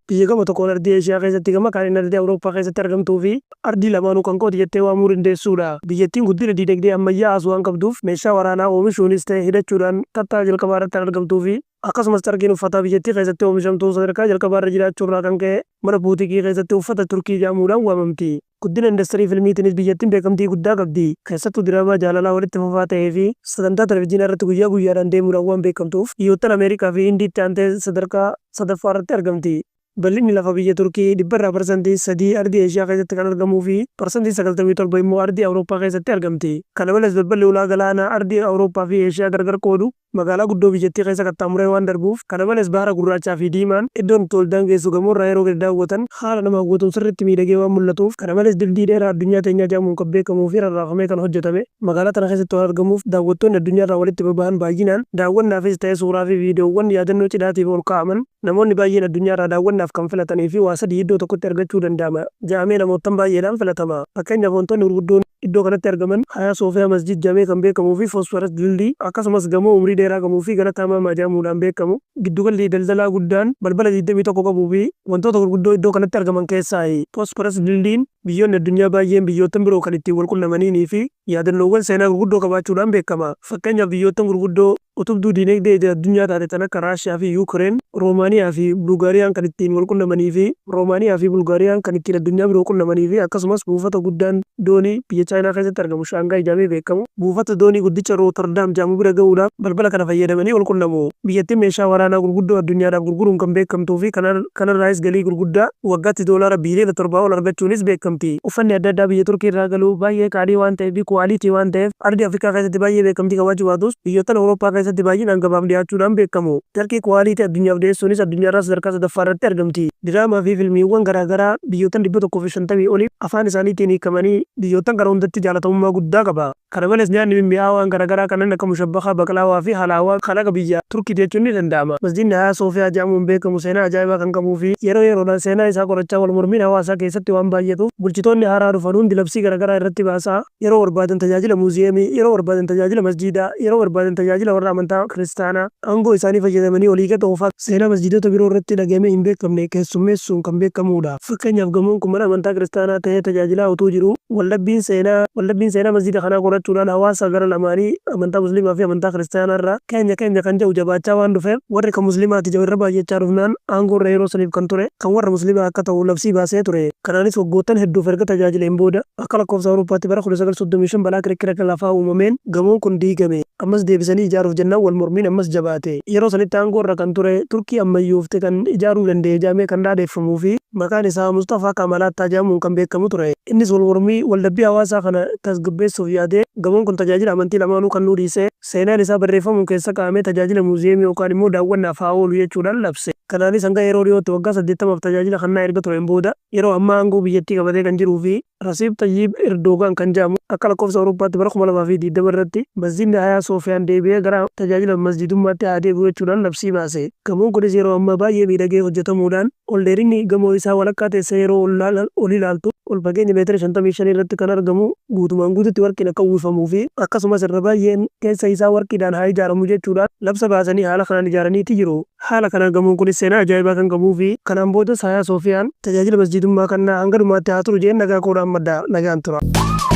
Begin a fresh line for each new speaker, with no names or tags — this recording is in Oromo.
Biyya gama tokkoon ardii Eeshiyaa keessatti gama kaaniin ardii Awurooppaa keessatti argamtuu fi ardii lamaanuu kan kooti jettee waamuu dandeessuudha. Biyyattiin guddina diinagdee ammayyaa'aas waan qabduuf meeshaa waraanaa oomishuunis ta'e hidhachuudhaan kattaa jalqabaa irratti kan argamtuu fi akkasumas carqiin uffataa biyyattii keessatti oomishamtu sadarkaa jalqabaa irra jiraachuurraa kan ka'e mana buutikii keessatti uffata Turkii jedhamuudhaan waamamti. Guddina indastirii filmiitiinis biyyattiin beekamtii guddaa qabdi. Keessattuu diraamaa jaalalaa walitti fufaa ta'ee fi sagantaa televizyiinaa irratti guyyaa guyyaadhaan deemuudhaan waan beekamtuuf biyyoottan Ameerikaa fi Hindiitti aantee sadarkaa sadaffaa irratti argamti. Bal'inni lafa biyya Turkii dhibbarraa parsantiin 3 ardii Eeshiyaa keessatti kan argamuu fi parsantiin 97 immoo ardii Awurooppaa keessatti argamti. Kana malees balballi ulaa galaanaa ardii Awurooppaa fi Eeshiyaa gargar qoodu magaalaa guddoo biyyattii keessa qaxxaamuree waan darbuuf, kana malees Bahara Gurraachaa fi Diimaan iddoon itti wal daangeessu gamoorraa yeroo gadi daawwatan haala nama hawwatuun sirriitti miidhagee waan mul'atuuf, kana malees dildii dheeraa addunyaa teenyaa jedhamuun kan beekamuu fi rarraafamee kan hojjetame magaalaa tana keessatti waan argamuuf daawwattoonni addunyaarraa walitti babahan baay'inaan daawwannaafis ta'e suuraa fi viidiyoowwan yaadannoo cidhaatiif ol kaa'aman namoonni baay'een addunyaarraa daawwannaaf kan filatanii fi waa sadii iddoo tokkotti argachuu danda'ama ja'amee namoottan baay'eedhaan filatama. Fakkeenyaaf wantoonni gurguddoon iddoo kanatti argaman Hayaa Soofiyaa Masjid jedhamee kan beekamuu fi Fosfaras Dildii akkasumas gamoo umrii dheeraa qabuu fi Galataa Maamaa jedhamuudhaan beekamu giddugalli daldalaa guddaan balbala 21 qabuu fi wantoota gurguddoo iddoo kanatti argaman keessaayi. Fosfaras Dildiin biyyoonni addunyaa baay'een biyyoottan biroo kan ittiin wal qunnamaniinii fi yaadannoowwan seenaa gurguddoo qabaachuudhaan beekama. Fakkeenyaaf biyyoottan gurguddoo utubduu diinagdee idil addunyaa taate tan akka Raashiyaa fi Yuukireen, Roomaaniyaa fi Bulgaariyaan kan ittiin wal qunnamanii fi Roomaaniyaa fi Bulgaariyaan kan ittiin addunyaa biroo qunnamanii fi akkasumas buufata guddaan doonii biyya Chaayinaa keessatti argamu Shaangaay jedhamee beekamu buufata doonii guddicha Rootardaam jedhamu bira gahuudhaaf balbala kana fayyadamanii wal qunnamu. Biyyattiin meeshaa waraanaa gurguddoo addunyaadhaaf gurguruun kan beekamtuu fi kanarraayis galii gurguddaa waggaatti doolaara biiliyoona 7 ol argachuunis beekamti. Uffanni adda addaa biyya Turkii irraa galu baay'ee qaalii waan ta'eef fi kuwaaliitii waan ta'eef ardii Afrikaa keessatti baay'ee beekamtii qabaachuu baatus biyyoottan Awurooppaa keessatti baay'inaan gabaaf dhiyaachuudhaan beekamu. Carqii kuwaaliitii addunyaaf dhiyeessuunis addunyaarraa sadarkaa sadaffaa irratti argamti. Diraamaa fi filmiiwwan garaa garaa biyyoottan 150 oliif afaan isaaniitiin hiikamanii biyyoottan kana hundatti jaalatamummaa guddaa qaba. Kana malees nyaanni mimmi'aawaan garagaraa kanneen akka mushabbakaa, baqlaawaa fi halaawaa kalaqa biyya Turkiiti jechuun ni danda'ama. Masjiidni Hayaa Soofiyaa jedhamuun beekamu seenaa ajaa'ibaa kan qabuu fi yeroo yeroodhaan seenaa isaa qorachaa wal mormiin hawaasaa keessatti waan baay'atuuf bulchitoonni haaraa dhufan hundi labsii garagaraa irratti baasaa yeroo barbaadan tajaajila muuziyeemii, yeroo barbaadan tajaajila masjiidaa, yeroo barbaadan tajaajila warra amantaa kiristaanaa aangoo isaanii fayyadamanii olii gad oofaa seenaa masjiidota biroo irratti dhaga'amee hin beekamne keessummeessuun kan beekamuudha. Fakkeenyaaf gamoon kun mana amantaa kiristaanaa ta'ee tajaajilaa utuu jiruu waldhabbiin seenaa waldhabbiin seenaa masjiida kanaa qorachuudhaan hawaasa gara lamaanii amantaa musliimaa fi amantaa kiristaanaa irraa keenya keenya kan jedhu jabaachaa waan dhufeef warri kan musliimaati jedhu irra baay'achaa dhufnaan aangoo irra yeroo saniif kan ture kan warra musliimaa akka ta'u labsii baasee ture. Kanaanis waggoottan hedduuf erga tajaajileen booda akka lakkoofsa Awurooppaatti bara 1935 balaa kirkira lafaa uumameen gamoon kun diigame. Ammas deebisanii ijaaruuf jennaan wal mormiin ammas jabaate. Yeroo sanitti aangoo irra kan ture Turkii ammayyoofte kan ijaaruu danda'e jedhamee kan dhaadheffamuu fi maqaan isaa Musxafaa Kaamaal Attaa jedhamuun kan beekamu ture. Innis wal mormii waldhabbii hawaasaa kana tasgabbeessuuf yaadee gamoon kun tajaajila amantii lamaanuu kennuu dhiisee seenaan isaa barreeffamuun keessa kaa'amee tajaajila muuziyeemii yookaan immoo daawwannaaf haa oolu jechuudhaan labse. Kanaanis hanga yeroo dhiyootti waggaa 80f tajaajila kennaa erga tureen booda yeroo ammaa aangoo biyyattii qabatee kan jiruu fi Rasiib Xayyiib Erdoogaan kan jedhamu akka lakkoofsa Awurooppaatti bara 2020 irratti Masjiidni Hayaa Soofiyaan deebi'ee gara tajaajila masjiidummaatti haa deebi'u jechuudhaan labsii baase. Gamoon kunis yeroo ammaa baay'ee miidhagee hojjetamuudhaan ol dheerinni gamoo isaa walakkaa teessee yeroo ol ilaaltu ol fageenya meetira 55 irratti kan argamu guutumaan guututti warqiin akka uwwifamuu fi akkasumas irra baay'een keessa isaa warqiidhaan haa ijaaramu jechuudhaan labsa baasanii haala kanaan ijaaraniiti jiru. Haala kanaan gamoon kunis seenaa ajaa'ibaa kan qabuu fi kanaan boodas Hayaa Soofiyaan tajaajila masjiidummaa kannaa hanga dhumaatti haa turu jedheen nagaa koo dhaammadha. Nagaan turaa.